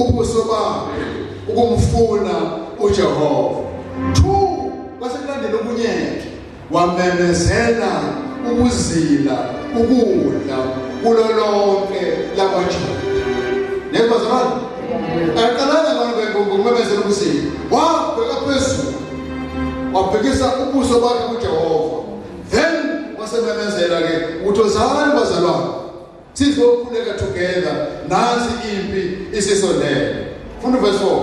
ubuso bakhe ukumfuna uJehova. 2 Kwasekulandela okunye-ke, wamemezela ukuzila ukudla kulo lonke lakwaJuda. Yebo bazalwane, aqalanga ngokumemezela ukuzila, wabheka phezulu, wabhekisa ubuso bakhe kuJehova, then wasememezela-ke ukuthi ozani bazalwane, sizokhuleka together, nansi impi isisondele. Funda verse 4.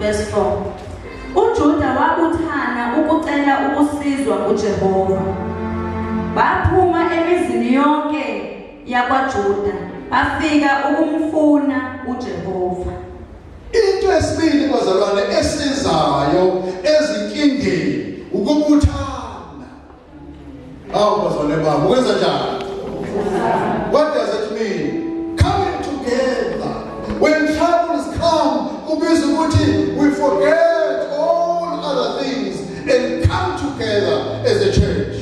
Verse 4. UJuda wabuthana ukucela ukusizwa nguJehova. Baphuma emizini yonke yakwaJuda bafika ukumfuna uJehova. Into esibili bazalwane esizayo ezinkingeni ukubuthana. Awu bazalwane bami, ukwenza njani? What does it mean? Coming together. When troubles come, kubiza ukuthi we forget all other things and come together as a church.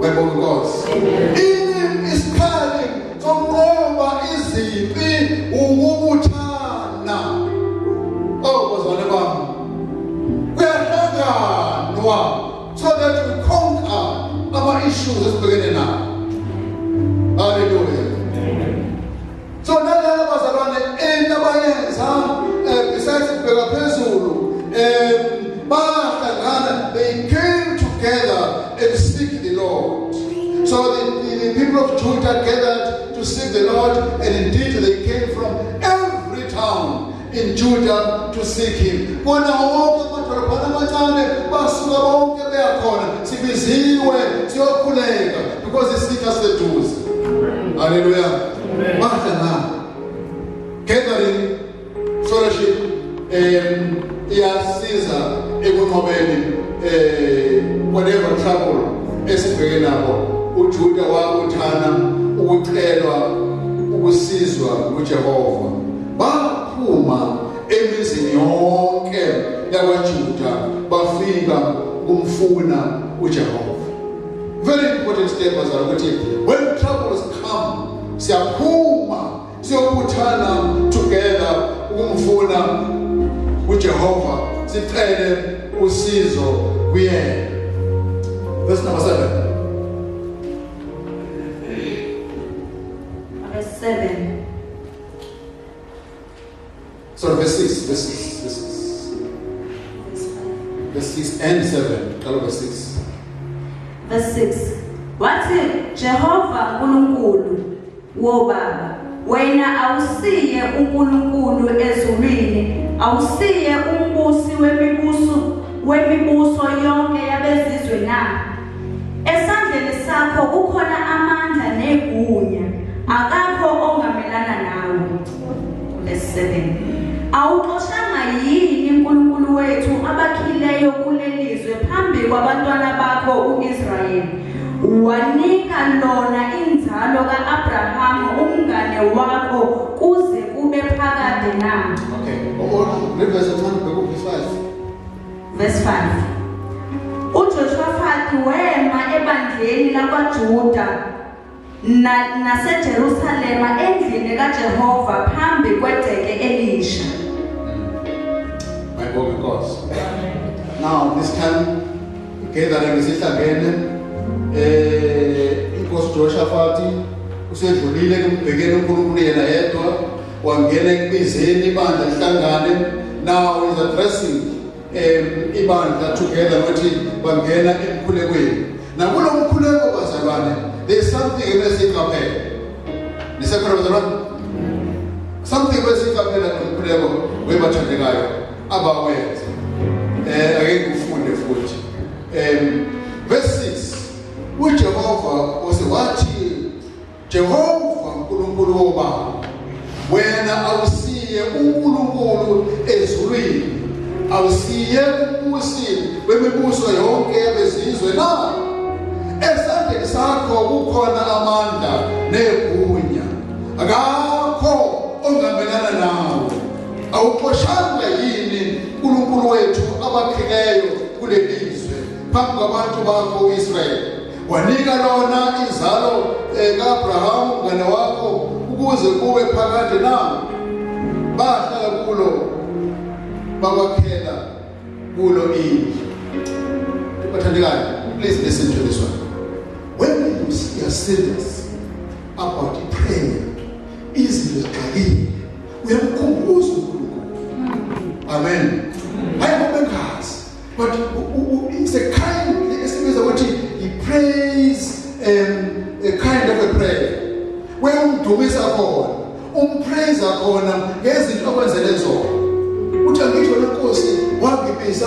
Bayibonga Inkosi. Ini isikhali sokunqoba izimpi ukubuthana. Oh bazalwane bami. Kuyahlanganwa so that we conquer ama issues esibhekene nawo. Hallelujah. So nalaba bazalwane into abayenza besides ukubheka phezulu bahlangana, they came together and seek the Lord. So the people of Judah gathered to seek the Lord, and indeed they came from every town in Judah to seek him. Kona wonke amadolobhana amancane basuka bonke beya khona, sibiziwe siyokhuleka because isitha siseduze. Hallelujah. Bahlangana. Gathering fellowship iyasiza ekunqobeni whatever trouble esibheke nabo. uJuda wabuthana ukucelwa ukusizwa nguJehova. Baphuma emizini yonke yakwaJuda bafika kumfuna uJehova. Very important step bazalwane, ukuthi when troubles come siyaphuma siyobuthana together ukumfuna uJehova, sicele usizo kuyena. Verse number 7. Verse 7. Sorry, verse 6, verse 6, verse 6. Verse 5. Verse 6 and 7. Qala verse 6. Verse 6. Wathi, Jehova uNkulunkulu wobaba, wena awusiye uNkulunkulu ezulwini, awusiye umbusi wemibuso yonke yabezizwe na? Esandleni sakho kukhona amandla negunya, akakho ongamelana nawe. Verse 7. Awuxoshanga yini uNkulunkulu wethu abakhileyo kulelizwe phambi kwabantwana bakho uIsrayeli? Wanika lona inzalo kaAbrahamu umngane wakho kuze kube phakade na? Okay. Oh, read verse 1 bheka verse 5. Verse 5. UJoshafati wema ebandleni lakwaJuda naseJerusalema endlini kaJehova phambi kwegceke elisha. Mayibonge Inkosi. Now this time gathering isihlangene, inkosi Jehoshaphat usedlulile kumbhekeni uNkulunkulu yena yedwa, wangena ekubizeni ibandla lihlangane. Now is addressing ibandla together ukuthi bangena emkhulekweni. Nakulo mkhuleko bazalwane, there is something ebesiqaphela. Nisekhona bazalwane? Something ebesiqaphela nomkhuleko webathandekayo abawenza. Ake ngikufunde futhi. Verse 6. uJehova wathi, Jehova uNkulunkulu wobaba, wena awusiye uNkulunkulu ezulwini, awusiye umbusi wemibuso yonke yabezizwe na? Esandleni sakho kukhona amandla negunya, akakho ongamelana nawe. Awuxoshanga yini uNkulunkulu wethu abakhileyo kulelizwe phambi kwabantu bakho uIsrayeli? Wanika lona inzalo kaAbrahamu umngane wakho ukuze Kuze kube phakade na? Bahlala kulo, bakwakhela kulo indlu. Bathandekayo, please listen to this one. When you are serious about prayer, izinto zixakile, uyamkhumbuza uNkulunkulu. Amen. Hayi ngoba engazi, but it's a kind esibiza ukuthi i-praise, a kind of a prayer where umdumisa khona, umpraise khona ngezinto okwenzele zona. Uthi, angithi wena Nkosi wangibiza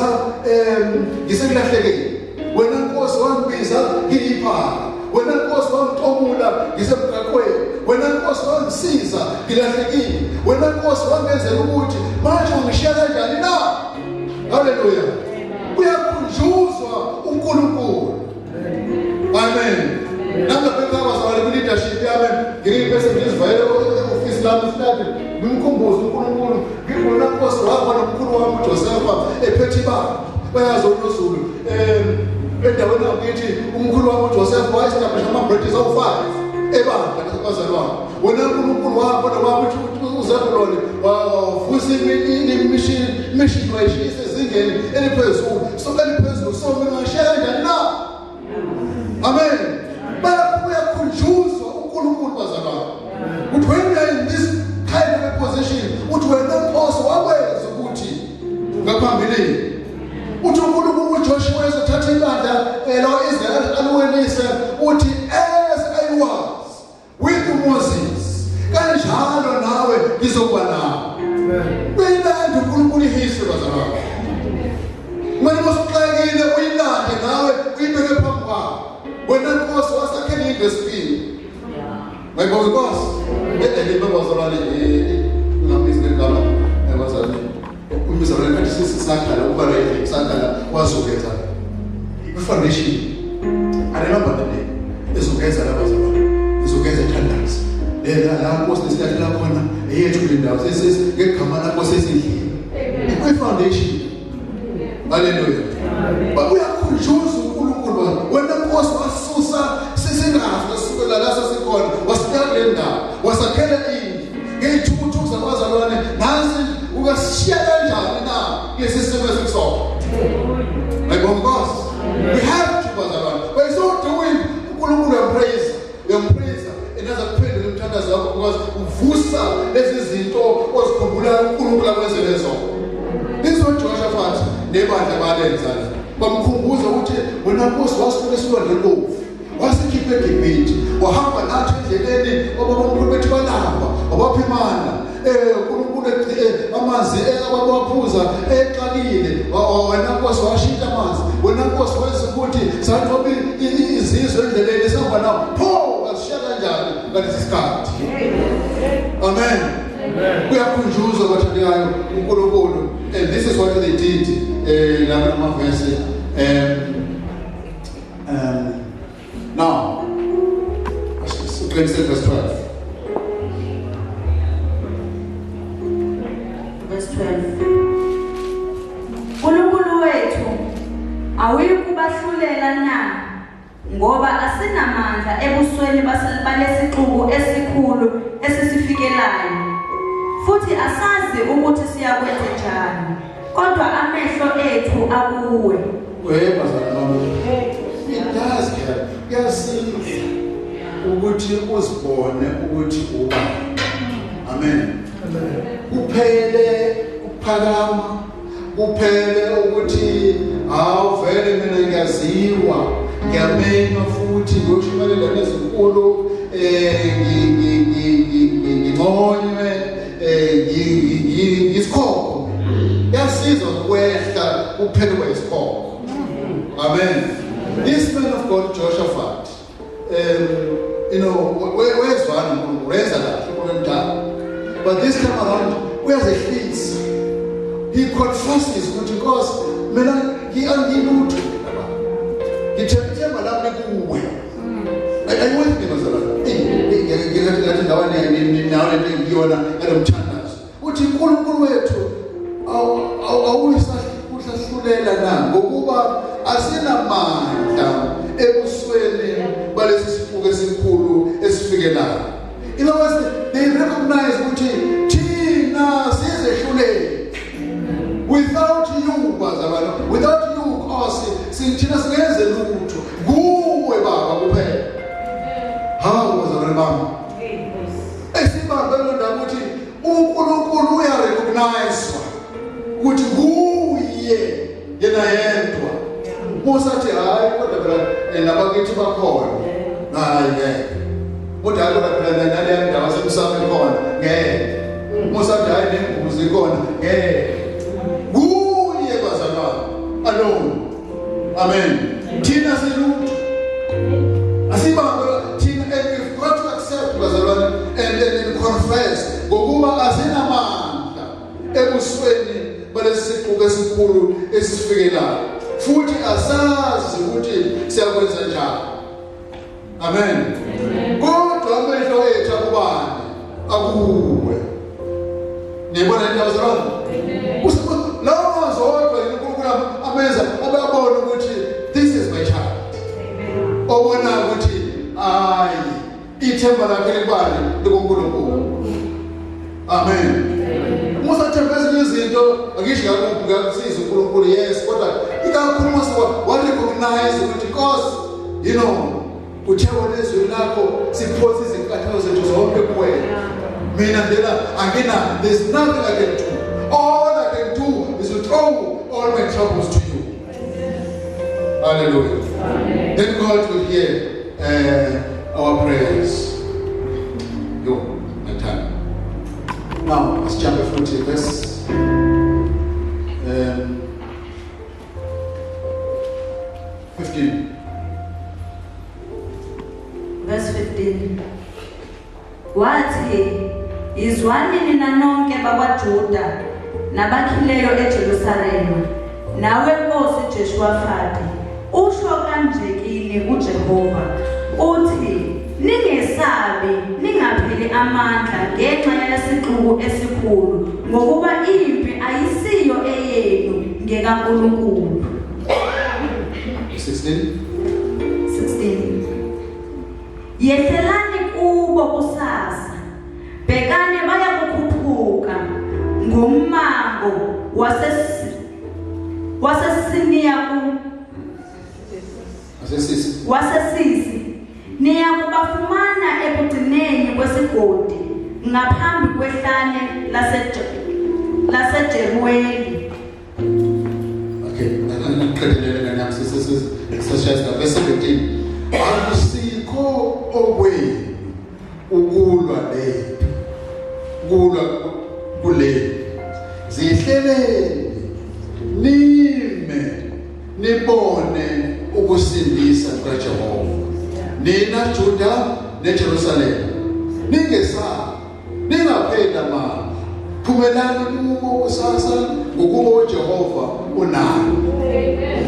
ngisekulahlekeni, wena Nkosi wangibiza ngiyiphala, wena Nkosi wangitomula ngisemgaqweni, wena Nkosi wangisiza ngilahlekile, wena Nkosi wangenzela ukuthi, manje ungishiya kanjani na? Haleluya! Uyakhunjuzwa uNkulunkulu. Amen. Nangapha abazalwane kwi-leadership yami, ngiyibese ngizivayele e-ofisi lami isitadi, ngimkhumbuze uNkulunkulu. Ngibona, Nkosi, wahamba nomkhulu wami uJosefa ephethe ibaba, bayazi uZulu endaweni yakithi. Umkhulu wami uJoseph waye-establish ama-branches awu-5 ebandla nasebazalwane. Wena Nkulunkulu wahamba nowami uZebuloni, wavusa imishini, wayishisa ezingeni eliphezulu, so eliphezulu. So mina ngishiya kanjani na? Amen. Bayakhunjuzwa uNkulunkulu, bazalwane, ukuthi when you are in this kind of a position, uthi wena Nkosi wakwenza ukuthi ngaphambilini. Uthi uNkulunkulu uJoshua ezothatha ibandla lo-Israel aluwelise, uthi, "As I was with Moses, kanjalo nawe ngizokuba nawe." Uyilande uNkulunkulu ihistory, bazalwane. Manje masuxakile, uyilande nawe, uyibeke phambi kwakho. Wena Nkosi wasakhela indlu esifile. Ngayibonga Nkosi. Bazalwane, ngambizi ngegama bazalwane. Umzalwane kathi sisakhala ukuba la sakhala wazokwenza i-foundation. I remember the day ezokwenza la, bazalwane, ezokwenza ethandaza. Lela la Nkosi lesinyathela khona eyethu le ndawo, sesisi ngegama lakho sesidlile. Ikwi-foundation. Haleluya. Uyakhunjuzwa uNkulunkulu. Wena Nkosi wasusa sisingazi kusukela la sasikhona, wasibeka kule ndawo, wasakhela indlu ngey'thukuthuku zabazalwane. Nansi, ungasishiya kanjani na kulesi simo esikusona? Ngayibonga Nkosi. We have to, bazalwane. By so doing, uNkulunkulu uyampraise, uyampraise enaza kuphendula umthandazo wakho, because uvusa lezi zinto ozikhumbula uNkulunkulu akwenzele zona. This is what Jehoshaphat nebandla balenza la. Bamkhumbuza ukuthi wena Nkosi wasibeka esilwandle olubovu, wasikhipha eGibhithe, wahamba nathi endleleni, obabamkhulu bethu balamba, wabapha imana. uNkulunkulu, amanzi ababawaphuza exakile, wena Nkosi washintsha amanzi. Wena Nkosi wenza ukuthi sanqoba izizwe endleleni sihamba nawo. Pho wasishiya kanjani ngalesi sikhathi? Amen. Uyakhunjuzwa, bathandekayo, uNkulunkulu, and this is what they did. Lama amavesi now siqinise verse 12. Verse 12. Nkulunkulu wethu, awuyikubahlulela na? Ngoba asinamandla ebusweni balesixuku esikhulu esisifikelayo. Futhi asazi ukuthi siyakwenza njani. Kodwa amehlo ethu akuwe. We bazalwane bami, it does help, kuyasiza ukuthi uzibone ukuthi ubani. Amen. Kuphele ukuphakama, kuphele ukuthi hawu, vele mina ngiyaziwa, ngiyamenywa futhi ngiyoshumayela nezinkulu, nginconywe, ngisikhokho. Kuyasiza ukwehla, kuphele kuba isikhokho. Amen. This man of God Jehoshaphat, wezwana uNkulunkulu, wenza kahle kulomdala, but this time around uyazehlisa. He confesses ukuthi, "Nkosi, mina angilutho, ngithemba ithemba lami likuwe." Are you with me, bazalwane? Ngingathi ngathi ndawana nawe lento engiyona yalomthandazo, uthi uNkulunkulu wethu, awuyisahlulela na? Ngokuba asinamandla ebusweni balesi sixuku esikhulu esifikelayo. In other words, they Yena yedwa. Musa athi hayi, kodwa phela nabakithi bakhona. Hayi, ngeke. Kodwa hayi, kodwa phela naleya ndawo yasemsamo ikhona. Ngeke. Musa athi hayi, nengubo zikhona. Ngeke. Kuye, bazalwane, alone. Amen. Thina silutho. Asibambe thina, and we've got to accept, bazalwane, and confess ngokuba asinamandla ebusweni balesi sixuku esikhulu esisifikelayo, futhi asazi ukuthi siyakwenza njani. Amen. Kodwa amehlo ethu akubani? Akuwe. Niyibona into, bazalwane? Lawo mazwi odwa uNkulunkulu amenza ababona ukuthi this is my child, obona ukuthi hayi, ithemba lakhe libani? LikuNkulunkulu. Amen. Musathemba ezinye izinto, akisho ngakuphi ngakusiza uNkulunkulu, yes, kodwa ikakhulu mase wa recognize ukuthi Nkosi, uthe wena ezwini lakho siphose izinkathazo zethu zonke kuwena. Mina njena angina, there's nothing I can do. All I can do is to throw all my troubles to you. Hallelujah. Amen. Then God will hear our prayers. Yo, my time. Now, let's jump futhi verse 15. Verse 15 wathi, "Yizwani nina nonke bakwaJuda nabakhileyo eJerusalema, nawe nkosi Jehoshafati, usho kanje kini uJehova, uthi, ningesabi, ningapheli amandla ngenxa yalesixuku esikhulu, ngokuba impi ayisiyo eyenu, ngekaNkulunkulu." 16. 16. Yehlelani kubo kusasa, bhekani, bayakukhuphuka ngommango wasesiniya ku Asesisi. Wasesisi, niyakubafumana ekugcineni kwesigodi ngaphambi kwehlane laseJeruweli. Okay, ngiqedelele nganyama sesishaya verse 17. Akusikho okwenu ukulwa lempi, kulwa kule. Zihleleni nime nibone ukusindisa kukaJehova. Nina Juda neJerusalema, ningesabi, ningapheli amandla. Phumelani kubo kusasa, ngokuba uJehova unani.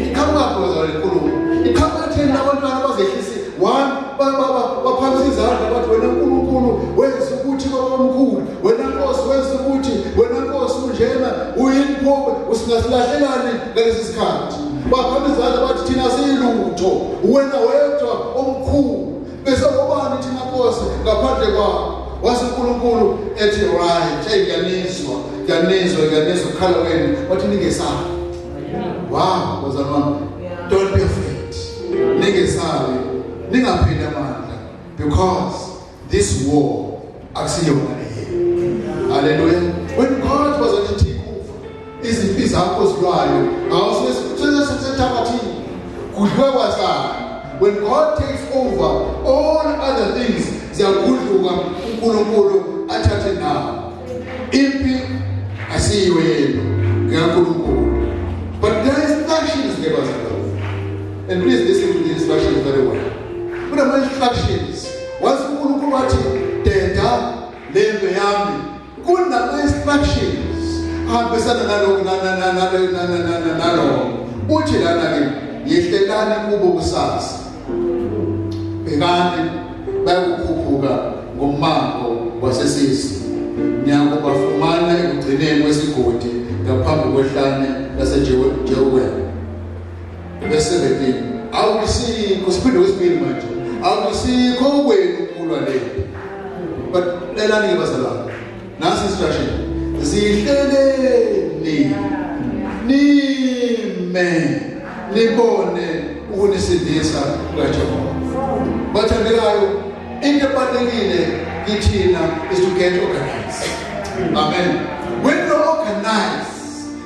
Iqhamuka bazalwane inkulumo. Iqhamuka thina abantwana bazehlisi one baphakamisa izandla bathi, "Wena Nkulunkulu wenza ukuthi, baba omkhulu, wena Nkosi wenza ukuthi, wena Nkosi unjena uyinipho, usingasilahlelani ngalesi sikhathi?" Baphakamisa izandla bathi, "Thina siyilutho, wena wedwa omkhulu, bese obani thina Nkosi ngaphandle kwakho?" Wase uNkulunkulu ethi, "Right, hey, ngiyanizwa, ngiyanizwa, ngiyanizwa ukukhala kwenu." Wathi, "Ningesabi." Wow, bazalwane, don't be afraid. Ningesabi, ningapheli amandla, because this war akusiyona eyenu. Hallelujah. When God was on to take over izimpi zakho zilwayo, awusesethabathini kudliwe kwasana. When God takes over, all other things ziyagudluka, uNkulunkulu athathe nawo. Impi asiyiyo yenu, ngekaNkulunkulu. But there are instructions there, bazalwane, and please listen to the instructions very well. Kunama-instructions. Once uNkulunkulu wathi, "Deda lembe yami," kunama-instructions ahambisana nalokhu nalokho. Uthi lana-ke, "Yehlelani kubo kusasa, bhekani, bayakukhuphuka ngommango waseSisi, niyakubafumana ekugcineni kwesigodi ngaphambi kwehlane laseJeruweli." Verse 17, awusikho, siphinde kwesibili manje, akusikho kwenu ukulwa lempi. But lalelani-ke bazalwane, nasi instruction: zihleleni nime nibone ukunisindisa kukaJehova. Bathandekayo, into ebalulekile kithina is to get organized. Amen. When you organize,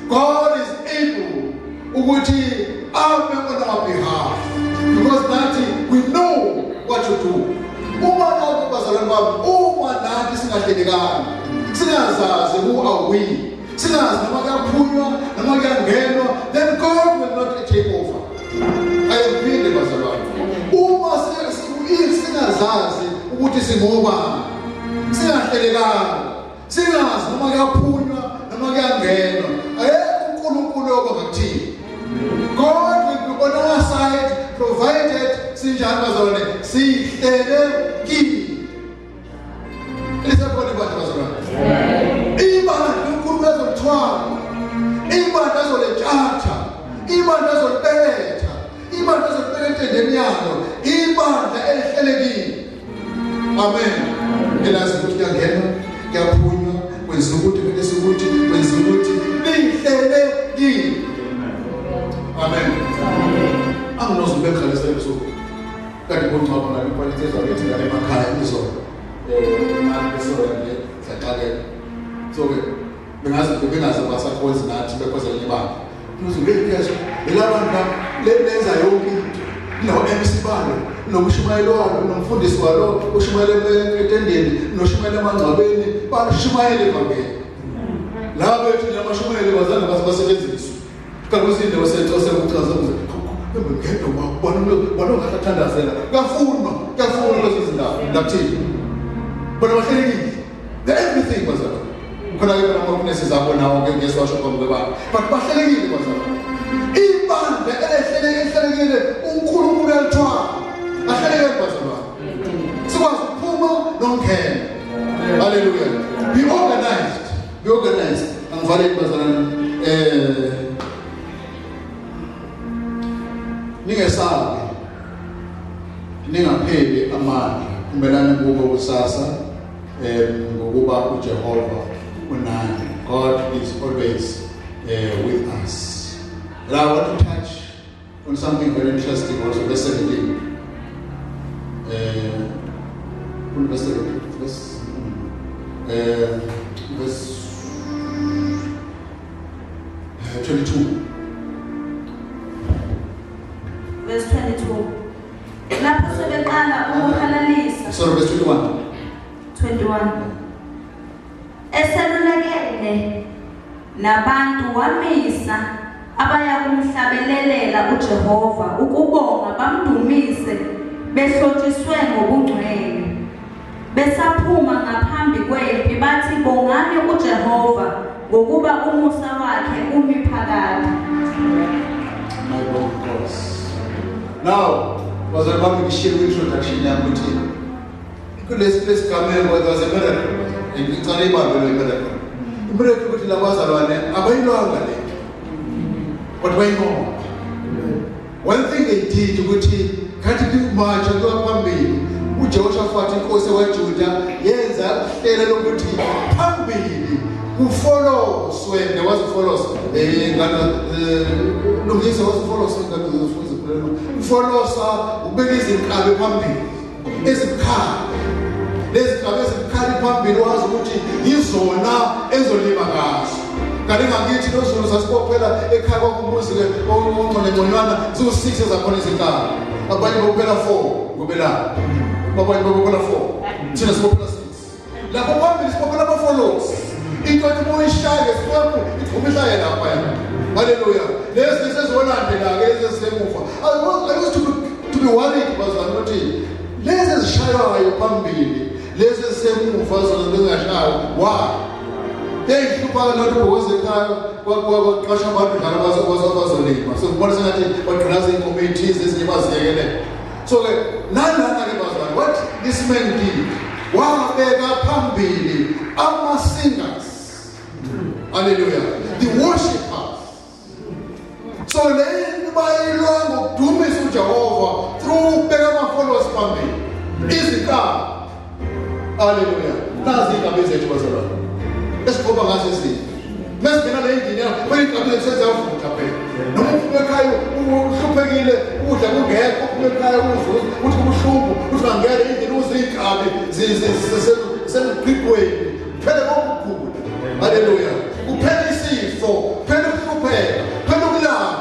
God is able. Ukuthi ame on our behalf because nathi we know what to do. Uma nathi bazalwane bami, uma nathi singahlelekanga, singazazi who are we, singazi noma kuyaphunywa noma kuyangenwa, then God will not take over. Ayiphinde bazalwane, uma if singazazi ukuthi singobani, singahlelekanga, singazi noma kuyaphunywa noma kuyangenwa, ayekho uNkulunkulu yoba ngakuthini. God will be on our side provided sinjani bazalwane, sihlelekile. Lisekhona ibandla bazalwane? Ibandla uNkulunkulu azolithwala, ibandla azoletshatha, ibandla azolibeletha, ibandla azolibeletha endeni yalo, ibandla elihlelekile. Amen. Elazi ukuthi kuyangena, kuyaphunywa, kwenziwa ukuthi, kwenziwa ukuthi, kwenziwa ukuthi, lihlelekile. Amen. Anginoze ube ngihlalisa ebusuku kade kungcwaba ngale quality ezakithi ngale emakhaya izolo, imali besore nje siyaxakeka. So ke bengazi bengazi basakhonzi nathi bekhonza lenye ibandla. Uze ngeke lelabantu lenza yonke into, no MC balo, nomshumayelo walo, nomfundisi walo, ushumayele etendeni, noshumayele emangcwabeni, bashumayele ivangeli. Laba bethu namashumayelo bazange basetshenziswe. Kanti usindawo sethu osekuchaza ukuze ngedwa bona bona ongahathandazela kuyafunwa, kuyafunwa kwezo zindawo lakuthini bona bahlelekile. The everything bazalwane khona-ke khona ama-weaknesses zabo nawo ke ngeke siwasho phambi kwebandla, but bahlelekile bazalwane. Ibandla elihlelekile uNkulunkulu uyalithwala. Ahleleke bazalwane, sikwazi ukuphuma nokungena. Haleluya. Be organized, be organized. Angivaleli bazalwane. Ningesabi, ningapheli amandla, phumelani kubo kusasa, ngokuba uJehova unani. God is always with us. And I want to touch on something very interesting also, verse 17. Verse 17, verse 22. Verse 22, lapho sebeqala ukuhalalisa. Sorry, verse 21. 21. Eselulekene nabantu wamisa abaya kumhlabelelela uJehova ukubonga bamdumise behlotshiswe ngobungcwele. Besaphuma ngaphambi kwempi bathi, "Bongani uJehova, ngokuba umusa wakhe umi phakade." My God, Nkosi. Now, bazalwane bami, ngishiye kwi-introduction yami ukuthi kulesi lesigameko there was a miracle. Ngicela ibambe lo miracle. I-miracle ukuthi labazalwane abayilwanga le nto, but bayinqoba. One thing they did ukuthi khathi kumatsha kuya phambili, uJehoshaphat inkosi wakwaJuda yenza uhlelo lokuthi phambili kufoloswe. There was ufolos, ngana lungisa was ufolos, ufolosa ubeka izinkabi phambili ezibukhali. Lezi nkabi ezibukhali phambili wazi ukuthi yizona ezolima ngazo. Kanti ngakithi noZulu sasibophela ekhaya kwakumuzi-ke ongcone ngconywana, ziwu-six ezakhona izinkabi. Abanye bophela four ngobelana, abanye bophela four, thina sibophela six. Lapho phambili sibophela amafolosi, into ethi uma uyishaya ngesikwempu ithuma ishaye laphaya. Haleluya. Lezi seziyolandela-ke ezisemuva. I used to be worried bazalwane ukuthi lezi ezishaywayo phambili, lezi ezisemuva zona zingashaywa, why? Yayihlupha nathi because ekhaya kwaqasha abantu njalo bazolima, so ngibona sengathi bagqilaza iy'nkomo ey'thize, ezinye baziyekele. So-ke nalana-ke bazalwane, what this man did, wabeka phambili ama-singers, haleluya, the worshippers. So le bayilwa ngokudumisa uJehova through ukubeka ama-followers phambili, izinkabi. Haleluya. Nazi iy'nkabi zethu bazalwane esiqoba ngazo izinto. Mesingena le ndini yakho, kuyinkabi zethu seziyavutha phela. Noma uphuma ekhaya uhluphekile, ukudla kungekho, uphuma ekhaya uzwe ukuthi kubuhlungu, uthi ungangena endlini uzwe iy'nkabi semgqigqweni, kuphele konke ukugula. Haleluya. Kuphela isifo, kuphela ukuhlupheka, kuphela ukulamba.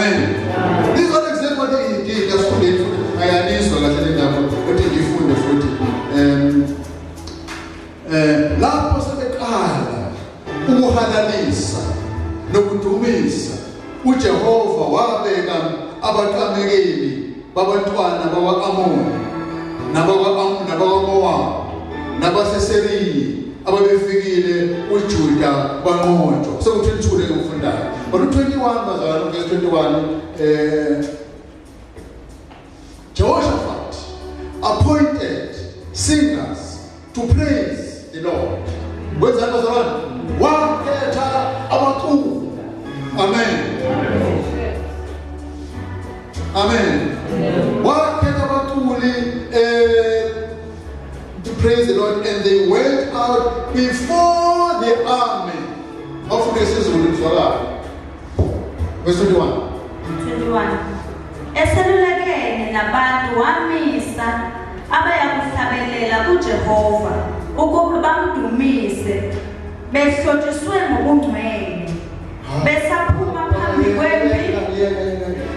Amen. This is not exactly what he did. Asifunde futhi, ayanizwa kahle le ndaba, ukuthi ngifunde futhi. Lapho sebeqala ukuhalalisa nokudumisa uJehova, wabeka abaqamekeli babantwana bakwa-Amoni nabakwaMowabi nabaseSeriya ababefikile uJuda, banqotshwa. Seku-22 le ngikufundayo, but u-21, bazalwane, verse 21, Jehoshaphat appointed singers to praise the Lord. Wenzani, bazalwane? Wakhetha abaculi. Amen. Amen. Wakhetha abaculi to praise the Lord, and they went out before the army. Awufunde isiZulu kuzwakala. Verse 21. 21. Eselulekene nabantu wamisa abayakuhlabelela kuJehova ukuba bamdumise behlotshiswe ngobungcwele, besaphuma phambi kwempi.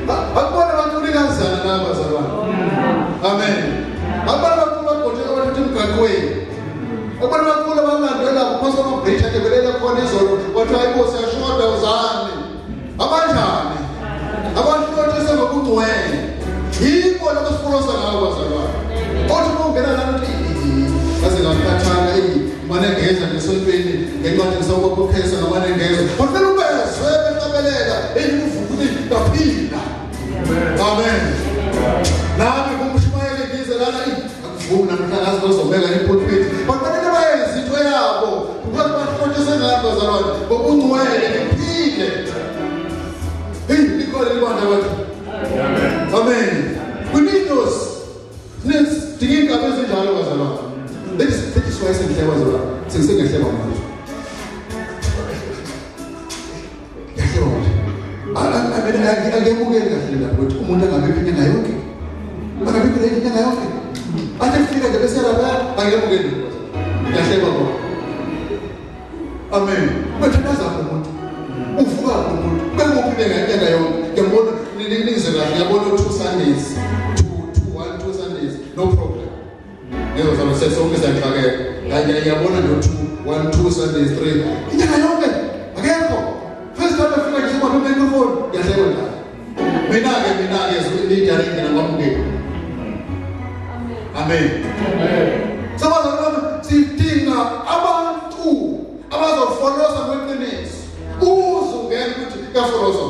Bakubona abaculi kanjani na, bazalwane? Amen. Bakubona abaculi bagqoke abathatha emgaqweni. Bakubona abaculi abalandela phansi kwamabridge adebelela khona izolo, bathi, "Hayibo, siyashoda, uzani." Abanjani? Abahlotshiswe ngobungcwele. Yibo labasifolosa ngabo, bazalwane. Othi uma ungena lana uthi, "Ngaze ngakhathala, eyi, mane ngeza ngesontweni ngenxa nje sawukhokhesa ngamane ngeza." Kufanele ubezwe behlabelela, eyi, uvuka ukuthi ngaphila. Amen. Nami kumshumayeli ngize lana, eyi, akuvumi namhlanje, ngazi bazobeka ipulpit. Bafanele bayenze into yabo. Because bahlotshiswe ngani, bazalwane? Ngobungcwele, niphile. Hey, likhona libandla bathi. Amen. We need those. Sidinga iy'gaba ezinjalo, bazalwane. That is why sengihleba, bazalwane. Sengihleba manje. Ngiyahleba manje. I mean, angiyemukeli kahle lapho ukuthi umuntu angabikho inyanga yonke. Angabikho le inyanga yonke. Athi kufika nje bese lapha, angiyemukeli. Ngiyahleba khona. Amen. Ubethandaza umuntu. Uvuka umuntu. Benguphi inyanga yonke? Ngiyabona ningizwe kahle, ngiyabona 2 Sundays. 2 2 1 2 Sundays. No problem. Ngeke zama sesonke siyaxakeka. Kanye ngiyabona no 2 1 2 Sundays 3. Inyanga yonke akekho. First time afika nje ubambe microphone, ngiyahleka njalo. Mina ke leader ingena ngamukeli. Amen. Sabazalwane bami, sidinga abantu abazofolosa kweqiniso. Uze ungene ukuthi kuyafolosa.